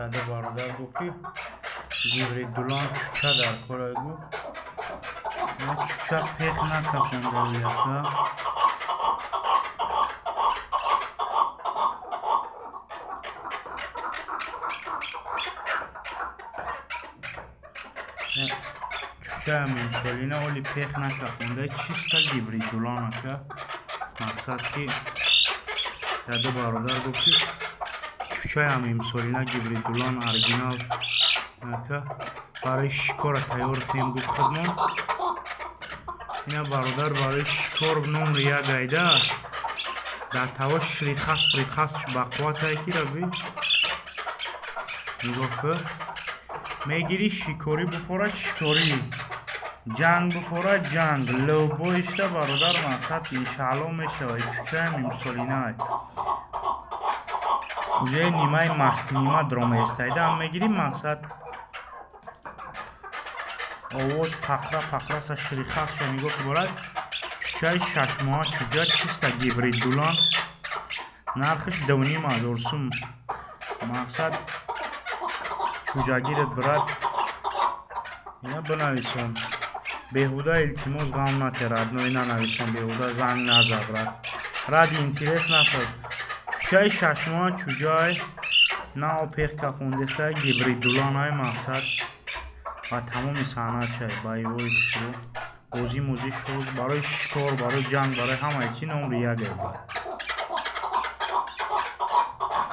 Яде бародар гуфт, ки гибрид дулан чуча дар кора гуфт. Чуча пех накафонда яка. Чучаам имсолина оли пех накафонда, чисто гибрид дулан, ака. Мақсад, ки яде бародар гуфт, ки чучаям имсолина гибрид дулан оригинал, ака, барои шикора тайёр кунем, гуфт худмон. Ина, бародар, барои шикор номри як айда. Дар таво шрихас прихас бақувватае, ки раби нигоҳ кӯ, мегирӣ, шикорӣ буфора шикорӣ, ҷанг буфора ҷанг, лӯбоишта, бародар, мақсад, иншаалло, мешавад. Чучаям имсолинай уже нимаи масти нима дромаестайда ам мегирӣ, мақсад, овоз пақра пақраса, шрихасша нигоҳ ки борад. Чучаи 6 моҳа, чуҷа чиста гибрид дулан, нархиш 2500 сум. Мақсад, чуҷагирет, брат, ина бинависон беҳуда, илтимос, ғам нате, родной, нанависон беҳуда, занг наза, брат, ради интерес нафаз. Чучаи 6 моҳа, чуҷай нао пех кафондестай, гибрид дуланай, мақсад, ва тамоми санъатчай боевой, хушрӯ, бозӣ мозӣ шоз, барои шикор, барои ҷанг, барои ҳамаи чи номри як е.